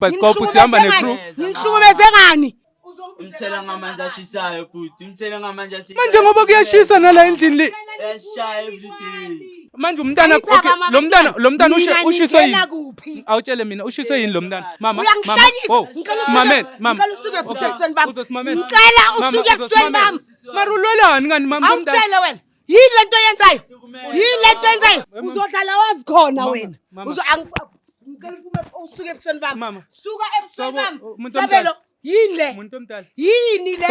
Bhayisikobho sihamba ne-crew. Ngihlukumeze ngani? Umthela ngamanzi ashisayo bhuti, umthela ngamanzi ashisayo. Manje ngoba kuyashisa nala endlini le. Uyashaya every day. Manje umntana Angithi okay, abama lo mntana lo mntana ushe Mina ushiswe ningena yini? kuphi? Awutshele mina ushiswe yini lo mntana? Mama, mama. Uyangihlanyisa. Oh, Ngicela usuke- simamele, mama. ngicela usuke Okay, ebusweni bami. uzosimamela. Ngicela Mama, usuke ebusweni uzosimamela. bami. Mara ulwelani ngani mama lo mntana? Awutshele wena. Yini lento oyenzayo? Yini lento oyenzayo? Uzodlala wazi khona Mama, wena. mama. Uzo ngicela uphume usuke ebusweni bami. Mama. Suka ebusweni Sabo, bami. umuntu omdala. Sabelo, yini le? Umuntu omdala. Yini lena?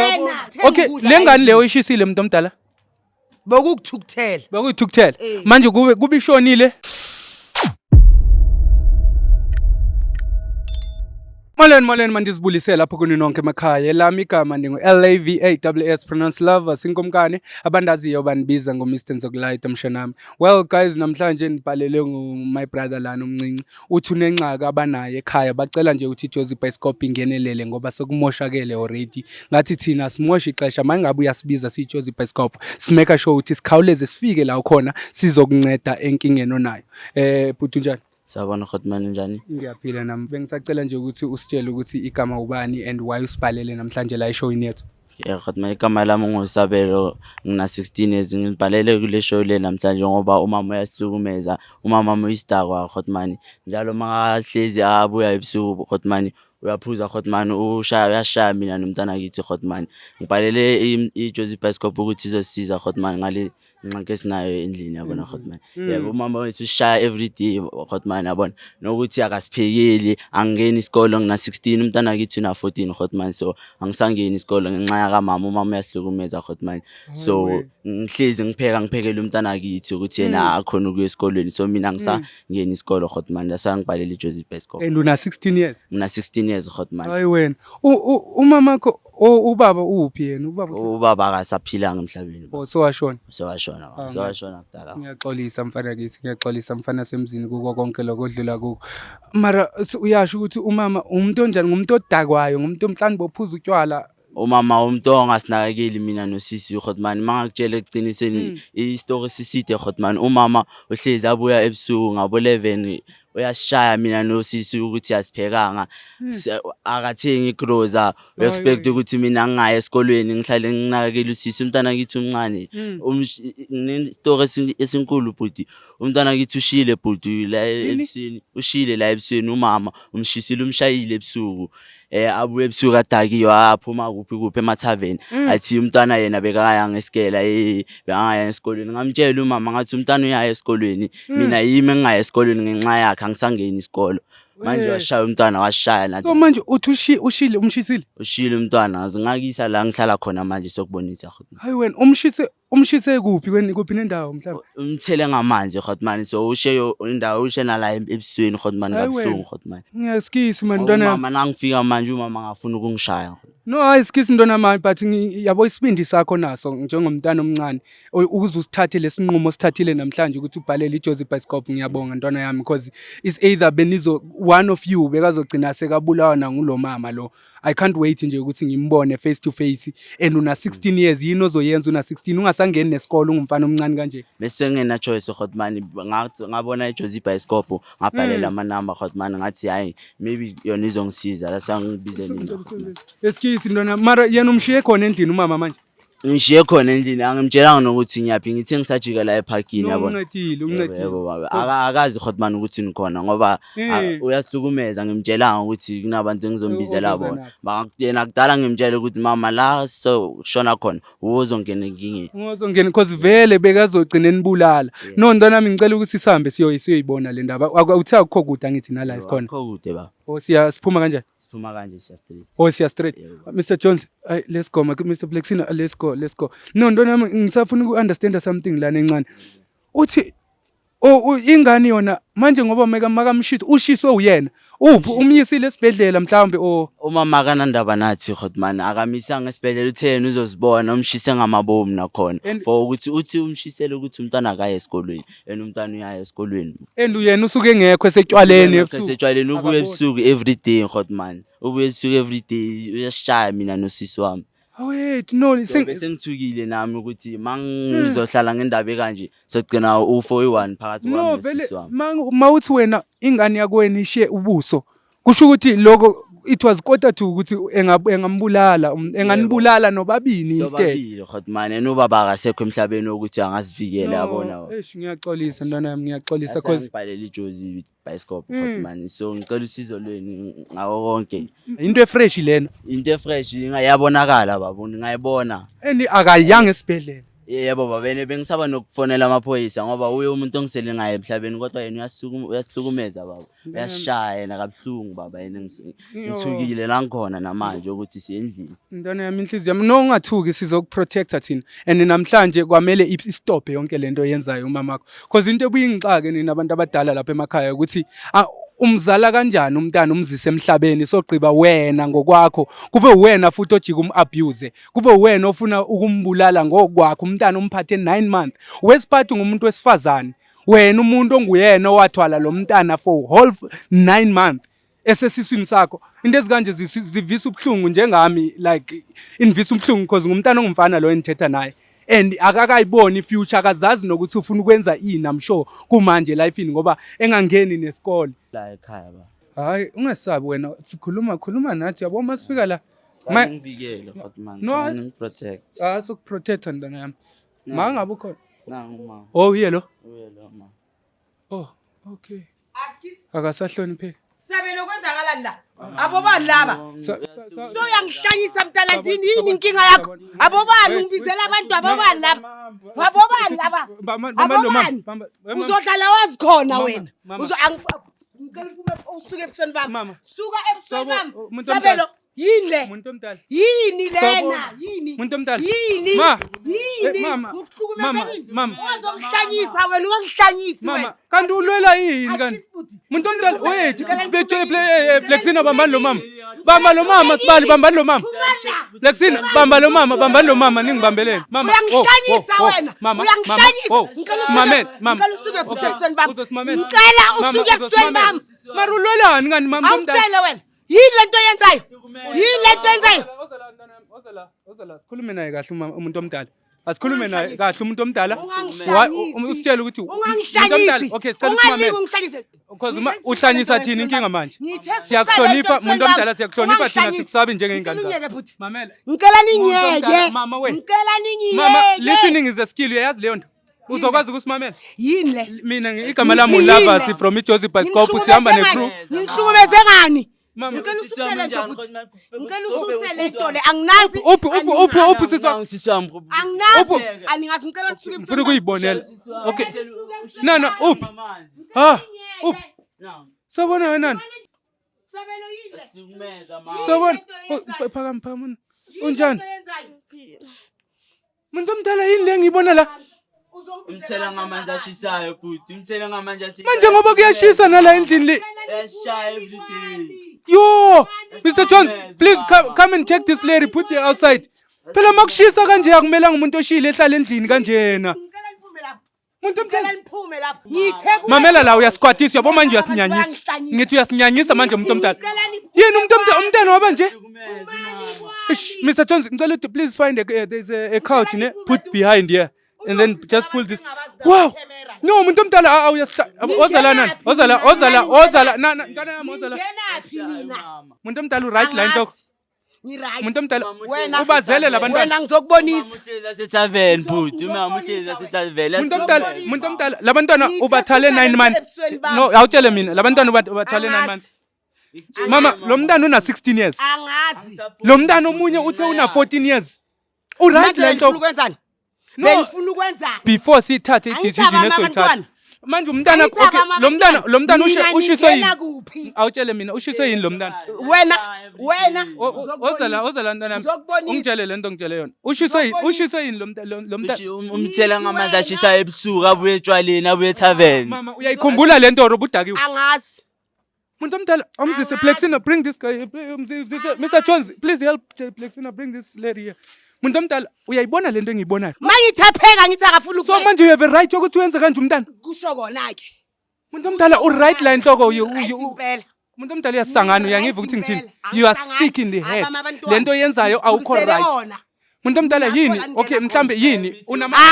Thenga Okay, ukudla le ngane la leyo ishisile umuntu omdala. Bokukuthukuthela. Bekuyithukuthela. Eh. Manje kube kubishonile. Molweni molweni mandizibulise lapho kuni nonke emakhaya. Elami igama ndingu L A V A W S pronounce lover sinkomkane abandaziyo bandibiza ngo Mr Nzokulayita mshanami. Well guys namhlanje nibhalelwe ngu my brother lana omncinci uthi unengxaki abanayo ekhaya bacela nje ukuthi iJozi Bioscope ingenelele ngoba sekumoshakele already. Ngathi thina simosha ixesha mangabe uyasibiza siyiJozi Bioscope simeka sure ukuthi sikhawuleze sifike la ukhona sizokunceda enkingeni onayo. Eh bhuti unjani? Sawubona Hotman unjani? Ngiyaphila nami. Bengisacela nje ukuthi usitshele ukuthi igama ubani and why usibhalele namhlanje la eshowini yethu. Yeah, Hotman igama lami nguSabelo ngina 16 years ngibhalele kule show le namhlanje ngoba umama uyasihlukumeza umama wami uyisidakwa Hotman njalo makahlezi abuya ebusuku Hotman uyaphuza Hotman ushaya uyashaya mina nomntana kithi Hotman ngibhalele iJozi Bioscope ukuthi izosisiza Hotman ngale ngxaki esinayo endlini yabona Hotman yebo umama wethu usishaya every day Hotman yabona nokuthi akasiphekeli angingeni isikolo ngina 16 umntana kithi una 14 Hotman so angisangeni isikolo ngenxa yakamama umama uyasihlukumeza Hotman so ngihlezi ngipheka ngiphekele umntana kithi ukuthi yena akhona ukuya esikolweni so mina angisangeni isikolo Hotman lasangibhalela iJozi Bioscope And una 16 years. ngina 16 years Hotman Hayi wena. Umamakho ubaba uphi yena? Ubaba ubaba akasaphilanga emhlabeni oh sowashona. sewashona Ah, sewashona kudala Ngiyaxolisa mfana kithi, ngiyaxolisa mfana semzini kuko konke lokho odlula kuko. Mara uyasho ukuthi umama umuntu onjani, ngumuntu odakwayo, ngumuntu mhlawumbe ophuza utshwala. Umama umuntu ongasinakekeli mina nosisi Hotman mangakutshela ekuqiniseni isitori siside Hotman umama uhlezi abuya ebusuku ngabo 11 uyasishaya mina nosisi ukuthi asiphekanga akathengi igroza u-expect ukuthi mina ngingayi esikolweni ngihlale nginakekela usisi umntana kithi umncane nginestori esinkulu bhuti umntana kithi ushile bhuti la ebusweni ushile la ebusweni umama umshisile umshayile ebusuku abuye ebusuku adakiwe aphuma kuphi kuphi emathaveni athi umntwana yena bekaya ngesigela bekangaya esikolweni ngamtshela umama ngathi umntwana uyaya esikolweni mina yimi engingaya esikolweni ngenxa yakhe angisangeni isikolo manje washaya umntwana washaya nathi So manje uthi ushile umshisile ushile umntwana ngakisa la ngihlala khona manje sokubonisa Hotman hayi wena umshise umshise kuphi kweni kuphi nendawo mhlawumbe umthele ngamanzi Hotman so ushe indawo ushe nala ebusweni Hotman kabuhlungu Hotman ngiyasikisi man ntwana mama nangifika manje umama ngafuna ukungishaya No hayi sikisi ntwana mami but yabo isibindi sakho naso njengomntana omncane ukuze usithathe lesinqumo osithathile namhlanje ukuthi ubhalele iJozi Bioscope ngiyabonga ntwana yami because it's either benizo one of you bekazogcina sekabulawa nangulo mama lo I can't wait nje ukuthi ngimbone face to face and una 16 years yini ozoyenza una 16 ungasangeni nesikole ungumfana omncane kanje bese ngena choice Hotman ngabona iJozi Bioscope ngabhalela amanamba Hotman ngathi hayi maybe yona izongisiza la sangibize nina Esikisi ntwana mara yena umshiye khona endlini umama manje ngishiye khona endlini angimtshelanga nokuthi ngiyaphi ngithe ngisajika la ephakini yabona uncedile uncedile yebo baba akazi Hotman ukuthi nikhona ngoba uyasihlukumeza ngimtshelanga ukuthi kunabantu engizombizela bona yena kudala ngimtshela ukuthi mama la so shona khona uzongena enkingeni uzongena because vele bekazogcina enibulala no ntwana nami ngicela ukuthi sihambe siyoyibona le ndaba uthe akukho kude angithi nala isikhona akukho kude baba o siya siphuma kanjani siphuma kanje siya straight oh siya straight Mr Jones ay let's go Mr Blacksina let's go let's go no ntwana yami ngisafuna uku understand something lana encane uthi oh ingane yona manje ngoba meka makamshisa ushiswe uyena uphi umyisile esibhedlela mhlawumbe o umama akanandaba nathi Hotman akamisanga esibhedlela uthe yena uzozibona umshise ngamabomu nakhona for ukuthi uthi umshisele ukuthi umntwana akaye esikolweni and umntwana uyaya esikolweni and uyena usuke engekho esetshwaleni ebusuku esetshwaleni ubuye ebusuku every day Hotman ubuye ebusuku every day uyasishaya mina nosisi wami Wait, no, so, bese ngithukile nami ukuthi mangizohlala ngendaba ekanje sogcina u-4 1 phakathi kwami no vele mawuthi wena ingane yakwenu ishiye ubuso. Kusho ukuthi lokho it was quarter to ukuthi engambulala, enganibulala nobabini instead. Sobabili Hotman, and ubaba akasekho emhlabeni ukuthi angasivikela, yabona. Eish, ngiyaxolisa ntwana yami, ngiyaxolisa cause ngibhalele iJozi Bioscope, Hotman, so ngicela usizo lwenu ngako konke. Into e-fresh lena. Into e-fresh ingayabonakala baba, ngayibona. And akayanga esibhedlela. Yebo baba, bene bengisaba nokufonela amaphoyisa ngoba uye umuntu ongisele ngaye emhlabeni, kodwa yena uyasihlukumeza baba, uyasishaya yena kabuhlungu baba. Yena ngithukile la ngikhona namanje ukuthi siyendlini. Ntwana yami, inhliziyo yami, no, ungathuki, sizokuprotecta thina. And namhlanje kwamele istophe yonke lento oyenzayo umamakho, cause into ebuyingixake nina abantu abadala lapha emakhaya ukuthi umzala kanjani umntana, umzise emhlabeni, sogqiba wena ngokwakho kube wena futhi ojika um-abuse, kube wena ofuna ukumbulala ngokwakho umntana umphathe 9 months wesiphathi ngumuntu wesifazane, wena umuntu onguyena owathwala lo mntana for whole 9 months esesiswini sakho. Into ezikanje zivisa ubuhlungu njengami, like invisa ubuhlungu because ngumntana ongumfana lo endithetha naye and akakayiboni i-future, akazazi nokuthi ufuna ukwenza ini. I'm sure kumanje life-ini ngoba engangeni nesikole. La ekhaya baba. Hayi, ungesabi wena, sikhuluma, khuluma nathi, yabo, uma sifika la. Ngivikele Hotman. No, Ngiprotect. Ah, sokuprotecta ntwana yami, ma ngabe ukhona. Nangu ma. Oh, uye lo. Uye lo ma. Oh, okay. Askies. Akasahlonipheki. Sabelo, kwenzakalani la? Abobani laba? So uyangihlanyisa mntanandini, yini inkinga yakho? Abobani ungibizela abantu, abobani laba? Abobani laba? Abobani? Uzodlala wazi khona wena. Uzo ngicela uphume, usuke ebusweni bami. Mama. Suka ebusweni Sabo, bami. umuntu omdala. Sabelo, yini le? Muntu omdala. Yini lena? Sabo. Yini? Muntu omdala. Yini? Ma. Yini? Eh, mama. Ukuhlukumeza Mama, yini? mama. Ungazongihlanyisa wena, ungangihlanyisi Mama, wena. kanti ulwela yini kanti? Muntu omdala, wait, Blexina, bambani lo mama. Bamba lo mama, sibali, bambani lo mama. Blexina, bamba lo mama, bambani lo mama, ningibambeleni. Mama, oh, Uyangihlanyisa oh, oh, wena. Mama, Uyangihlanyisa. mama, oh, Ngicela simamele, mama. Ngicela usuke Okay, ebusweni bami. uzosimamela. Ngicela Mama, usuke ebusweni uzosimamela. bami. Mara ulwelani kanti, mama omdala? Awutshele wena. Yini lento oyenzayo? Yini lento oyenzayo? Sikhulume naye kahle umuntu omdala. Asikhulume naye kahle umuntu omdala. Ungangihlanyisi. Usitshele ukuthi umuntu omdala, Ungangihlanyisi. okay, sicela Ungalingi usimamele. ungihlanyise. Because uma uhlanyisa thina inkinga manje. Ngithe susa Siyakuhlonipha lento muntu omdala, siyakuhlonipha thina, Ungangihlanyisi. sikusabi njengey'ngane Ngicela zakho. ungiyeke futhi. Mamela. Ngicela Muntu omdala, ningiyeke. mama we. Ngicela ningiyeke. Mama, listening is a skill, uyayazi leyo nto. Uzokwazi ukusimamela? Yini le? Mina igama lami Yini le? uLavas from iJozi Bioscope, sihamba ne-crew. Ngihlukumeze ngani? Mama, Ngicela ususe lento futhi. Ngicela ususe lento le. Anginazi. Uphi, uphi, uphi, uphi sisi wakho? Sisi wami. Anginazi. Uphi? Aningazi, ngicela nisuke. Ngifuna ukuyibonela. Okay. No, no, uphi? Ah, uphi? Sabona wena nani? Sabelo, yini le? Hlukumeza ma. Sabona. Oh, phakama, phakama. Unjani? Muntu omdala, yini le ngiyibona la? Umthela ngamanzi ashisayo bhuti, umthela ngamanzi ashisayo. Manje ngoba kuyashisa nala endlini le. Uyashaya every day. Yo, Mr. Jones, please come and take this lady, put her outside. Phela makushisa kanje akumelanga umuntu oshile ehlala endlini kanjena. Ngicela niphume lapho. Muntu Ngicela omdala. niphume lapho. Ngithe kuwe. Mamela la, uyasikwatisa, uyabo manje uyasinyanyisa. Bayangihlanyisa. Ngithi uyasinyanyisa manje umuntu omdala. Ngicela niphume. Yini umuntu omdala, umntana waba nje? Hlukumeza mama. Ish, Mr. Jones, ngicela ukuthi please find there's a couch ne, put behind here and then just pull this. Wow. No, umuntu omdala, uyasihla. Ozala nani? Ozala, ozala, ozala. Na, na, ntwana yami, ozala. Ningenaphi nina? Umuntu omdala u-right la inhloko. Ngi-right. Umuntu omdala Wena ubazele labantwana. Wena ngizokubonisa. Uhlezi asethaveni bhuti, umama uhlezi asethaveni. Umuntu omdala, umuntu omdala, labantwana Ngithe ubathale susa 9 lento months. ebusweni bami. No, awutshele mina, labantwana ubathale 9 Angazi. months. Mama, lo mntana una 16 years. Angazi. Lo mntana omunye uthe una 14 years. U-right Manje la bengifuna inhloko. ukwenzani? No. Bengifuna ukwenzani? Before sithathe i-decision Angithaba esoyithatha. abantwana. Manje umntana, Angithaba okay, lo mntana, lo mntana Nina ushiswe yini? ningena kuphi? Awutshele mina, ushiswe yini lo mntana? Wena, wena. Ozala, ozala ntwana yami. Ngizokubonisa. Ungitshele lento ngitshele yona. Ushiswe yini? Ushiswe yini lo mntana, lo mntana? Umthela ngamanzi ashisayo ebusuku, abuye etshwaleni, abuye ethaveni. Mama, uyayikhumbula lento or ubudakiwe? Angazi. Muntu omdala, umzise Plexina, bring this guy. Umzise, Mr. Jones, please help Plexina bring this lady here. Muntu omdala, uyayibona lento engiyibonayo? Mangithapheka ngithi akafuni So ukupheka. manje you have a right yokuthi uyenze kanje umntana. Kusho kona ke. Muntu omdala u-right la inhloko, Right impela. Umuntu omdala uyasangana, uyangiva ukuthi ngithini? You are sick in the head. Lento oyenzayo awukho right. Muntu omdala yini? Okay, mhlambe yini?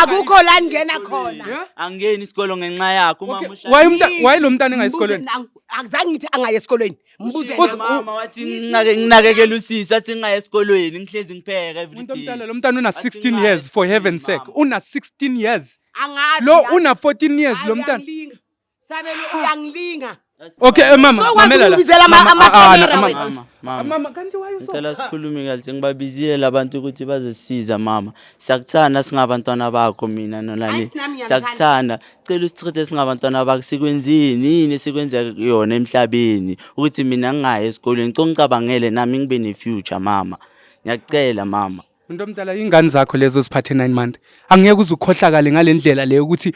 Akukho la ngena khona. Yeah? Angeni isikolo ngenxa yakho umama Okay, ushaya. why umntana, why lo mntana engayi esikolweni? Akuzange ngithi angayi esikolweni. Mbuze Uthi- Mama wathi nginakekela usisi, wathi ngingaye esikolweni, ngihlezi ngipheka every Umuntu day. omdala, lo mntana una Wathi 16 ngingaye years, for heaven's sake. mama. Una 16 years. Angazi. Lo Yazi. una 14 years Hayi, lo mntana. uyangilinga. Sabelo, uyangilinga. Okay, mama, Sokwazi mamela la. ukubizela Mama, ama-camera wena. Mama, mama. Mama, kanti why you so Ngicela sikhulume kahle, ngibabizile labantu ukuthi bazosiza mama. Siyakuthanda singabantwana bakho mina noLale. Hayi, nami ngiyamthanda. Siyakuthanda. Cela usichithe singabantwana bakho, sikwenzini yini esikwenza yona emhlabeni ukuthi mina ngingayi esikolweni. Ngicela ungicabangele nami ngibe ne-future mama. Ngiyakucela mama. Umuntu omdala, ingane zakho lezo ziphathe 9 month. Angeke uze ukhohlakale ngalendlela leyo ukuthi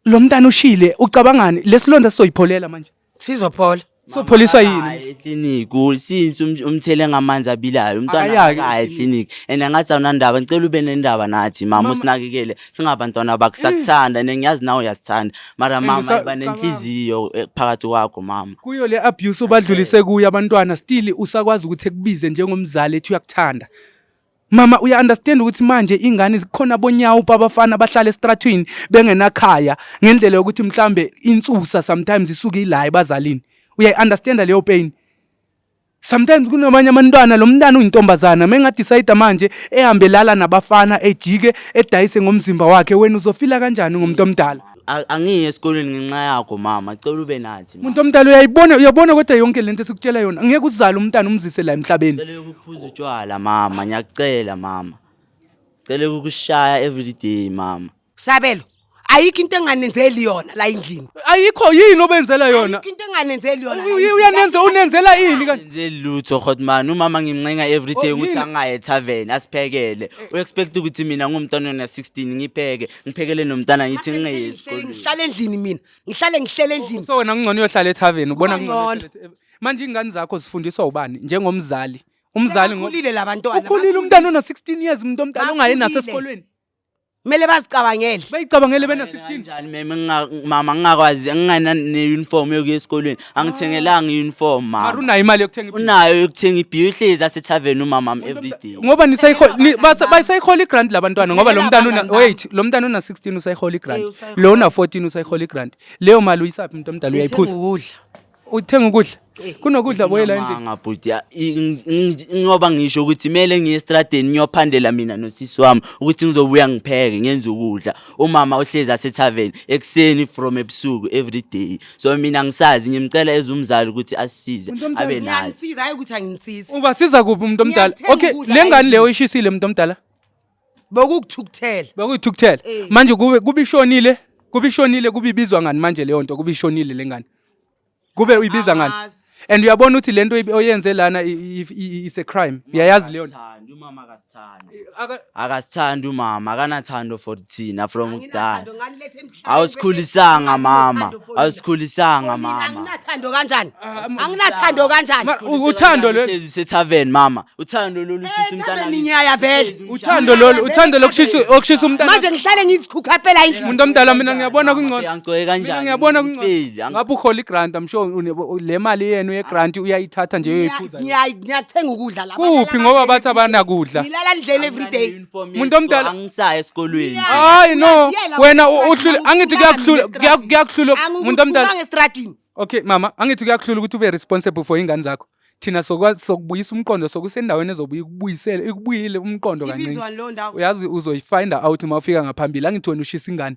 lo mntana ushile, ucabangani? Lesilonda sizoyipholela manje. Sizophola. Sopholiswa yini? Akayi ekliniki since umthele ngamanzi abilayo umntwana, Akayaki akayi ekliniki and angathi awunandaba. Ngicela ube nendaba nathi mama, usinakekele singabantwana bakho. Siyakuthanda and ngiyazi nawe uyasithanda, mara And mama, iba nenhliziyo phakathi kwakho mama. Kuyo le abuse obadlulise kuyo abantwana, still usakwazi ukuthi ekubize njengomzali, ethi uyakuthanda. Mama, uya understand ukuthi manje ingane zikhona, bonyawo abafana bahlala estratweni bengenakhaya, ngendlela yokuthi mhlambe insusa sometimes isuke ila ebazalini. Uyayi understand leyo pain? Sometimes kunabanye abantwana, lo mntana uyintombazana mengadecide manje ehambe lala nabafana, ejike edayise ngomzimba wakhe, wena uzofila kanjani ngomuntu omdala? Angiyi esikolweni ngenxa yakho mama, cela ube nathi mama. Umuntu omdala, uyayibona, uyabona, kodwa yonke lento esikutshela yona, ngeke uzale umntana umzise la emhlabeni. Cela ukuphuza utshwala mama, ngiyakucela mama. Cela ukukushaya every day mama. Sabelo, ayikho into enganenzeli yona la endlini. Ayikho yini obenzela yona? Ayikho into enganenzeli yona la endlini. Uyanenza, unenzela ini kanti? Enze lutho hotman, umama ngimncenga every day Oh, ukuthi yini? angaye etavern asiphekele. U-expect ukuthi mina ngumntwana ona 16 ngipheke, ngiphekele nomntana, ngithi ngingayi esikolweni. Ngihlale endlini mina, ngihlale ngihlele endlini. So wena kungcono uyohlala ethaveni, ubona Kuba kungcono ngcono. manje ingane zakho zifundiswa ubani njengomzali, umzali Sebakhulile labantwana. Ukhulile umntana una 16 years, umuntu omdala ongayi Bakhulile. nasesikolweni. Kumele bazicabangele. Bayicabangele bena 16. Kanjani meme mama ngingakwazi, ngingana ne-uniform yokuya esikolweni, angithengelanga i-uniform Mara mama. unayo imali yokuthenga ibhiya? Unayo yokuthenga ibhiya, uhlezi asethaveni umama every day. Ngoba basayihola igrant labantwana, ngoba lo mntana una Ngithengela wait, lo mntana una 16 usayihola igrant. Eh, usayihola. Lo una 14 usayihola igrant. Leyo mali uyisaphi, umuntu omdala? Uyayiphuza? Ukudla. Uthenga ukudla? Kunokudla boyela endlini? Manga bhuti, ngoba ngisho ukuthi kumele ngiye estradeni ngiyophandela mina nosisi wami ukuthi ngizobuya ngipheke ngenze ukudla. Umama uhlezi asethaveni ekuseni from ebusuku every day, so mina ngisazi ngimcela as umzali ukuthi asisize, Umuntu omdala. abe nathi. Ngiyanisiza, hayi ukuthi anginisizi. Ubasiza kuphi, umuntu omdala? Ngiyakuthenga Okay, ukudla le ngane endlini. leyo ishisile, umuntu omdala. Bokukuthukuthela. Bekuyithukuthela. Eh. Manje kube kubishonile, kubishonile, kubibizwa ngani manje leyo nto? Kubishonile le ngane, kube uyibiza ngani? Angazi. And uyabona ukuthi lento oyenze lana is a crime, uyayazi leyo nto? Akasithandi, umama akasithandi. Akasithandi. Akasithandi umama, akanathando for thina from kudala. Anginathando, nganiletha emhlabeni. Awusikhulisanga mama. Anginathando for nina. Awusikhulisanga For nina, mama. Anginathando kanjani? Anginathando kanjani? Uthando lo Hlezi usethaveni mama, uthando lolu shisa umntana. Ethaveni ngiyaya vele. Uthando lolu, uthando lokushisa, okushisa umntana. Manje ngihlale ngizikhukhapela endlini. Umuntu omdala, mina ngiyabona kungcono. Angigcoke kanjani? Mina ngiyabona kungcono. Ngifeli, Ngabe uhola igrant, I'm sure le mali yenu yegrant uyayithatha nje, uyoyiphuza. Ngiyathenga ukudla la. Kuphi, ngoba bathi abanakudla? Ngilala endlini every day. Umuntu omdala- Angisayi esikolweni. Hayi no, Uyaziyela wena ukuthi uhlule, angithi angikuthumanga kuyakuhlula, mina kuyakuhlula umuntu omdala. Angikuthumanga estradini. Okay mama, angithi kuyakuhlula ukuthi ube responsible for ingane zakho. Thina sokwazi sokubuyisa umqondo, sokusendaweni ezobuya ikubuyisele, ikubuyile umqondo kancane. Ibizwa leyo ndawo? Uyazi uzoyifind out uma ufika ngaphambili. Angithi wena ushisa ingane.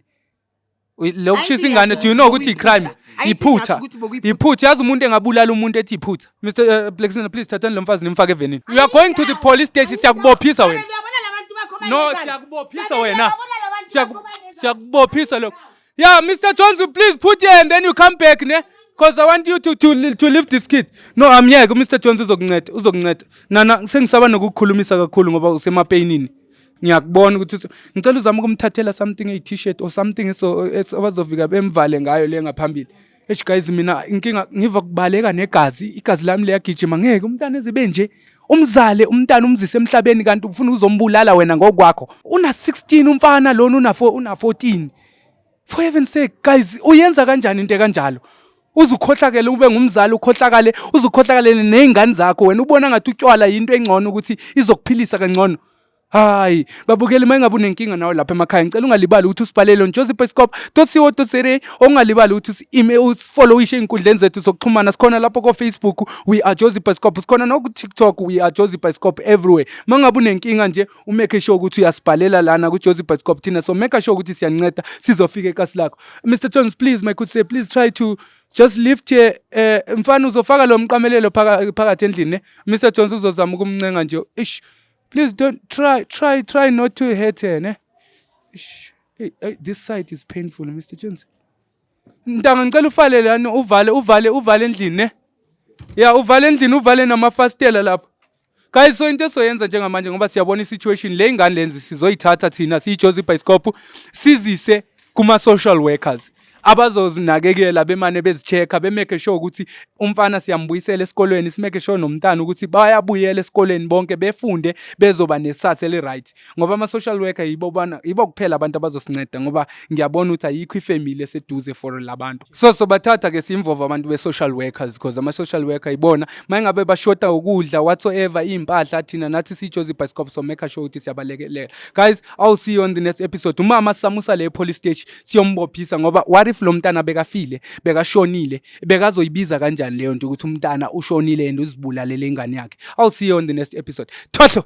Lo kushisa Ayithi ingane, ngisho do you know ukuthi i-crime? bekuyiphutha. Ayithi Iphutha. ngisho ukuthi bekuyiphutha. Iphutha. Yazi umuntu engabulala umuntu ethi iphutha. Mr Blackson, please thathani lo mfazi nimfake evenini. You are going to the police station, siyakubophisa wena. Uyabona labantu bakho No, bayenzani? siyakubophisa Sabelo, wena. uyabona labantu bakho bayenzani? Siyakubophisa lokho. Yeah, Mr. Johnson, please put here and then you come back, ne? Because I want you to leave this kid. No, amyeke Mr. Jones, uzokunceda, uzokunceda. Nana sengisaba nokukukhulumisa kakhulu ngoba usemapainini. Ngiyakubona ukuthi ngicela uzame ukumthathela something, a t-shirt or something, so abazofika bemvale ngayo le ngaphambili. Eish guys, mina inkinga ngiva kubaleka negazi, igazi lami liyagijima, ngeke umntana ezibe nje. Umzale umntana, umzise emhlabeni, kanti ufuna uzombulala wena ngokwakho. Una 16 umfana lona, una 4, una 14. For heaven's sake guys, uyenza kanjani into ekanjalo? Uzukhohlakele ube ngumzali, ukhohlakale, uzukhohlakale nezingane zakho. Wena ubona ngathi utshwala yinto engcono, ukuthi izokuphilisa kangcono. Hayi, babukeli, uma ingabe unenkinga nawe lapha emakhaya, ngicela ungalibali ukuthi usibhalele on josiebioscope.co.za. Ungalibali ukuthi usifollowishe ey'nkundleni zethu zokuxhumana. Sikhona lapho ko-Facebook, we are Josie Bioscope. Sikhona naku-TikTok, we are Josie Bioscope everywhere. Uma ngabe unenkinga nje, umake sure ukuthi uyasibhalela lana ku-Josie Bioscope. Thina so make sure ukuthi siyanceda, sizofika ekasi lakho. Mr Jones, please, my good sir, please try to just lift here. Mfana, uzofaka lo mqamelelo phakathi endlini, ne? Mr Jones uzozama ukumncenga nje. Ish, please don't try not to hurt her, ne? Ish, hey, hey, this side is painful, Mr Jones. Ntanga, ngicela ufale lana, uvale, uvale, uvale endlini, ne? Ya, uvale endlini, uvale namafastela lapho. Guys, so into esoyenza njengamanje, ngoba siyabona i-situation le, ingane lenzi sizoyithatha thina siyiJozi Bioscope, sizise kuma-social workers abazozinakekela, bemane bezicheck-a, bemake sure ukuthi umfana siyambuyisela esikolweni, simake sure nomntana ukuthi bayabuyela esikolweni bonke, befunde, bezoba nesasa eli-right, ngoba ama-social worker yibo bana yibo kuphela abantu abazosinceda, ngoba ngiyabona ukuthi ayikho ifamily eseduze for labantu. So sobathatha ke, si-involve abantu be-social workers, because ama-social worker yibona uma ngabe bashota ukudla, whatsoever, iy'mpahla, thina nathi siyiJozi Bioscope so make sure ukuthi siyabalekelela. Guys, I'll see you on the next episode. Umama samusa le police station, siyombophisa, ngoba what if lo mntana bekafile, bekashonile? Bekazoyibiza kanjani leyo nto ukuthi umntana ushonile and uzibulalele ingane yakhe? I'll see you on the next episode. Thohlo.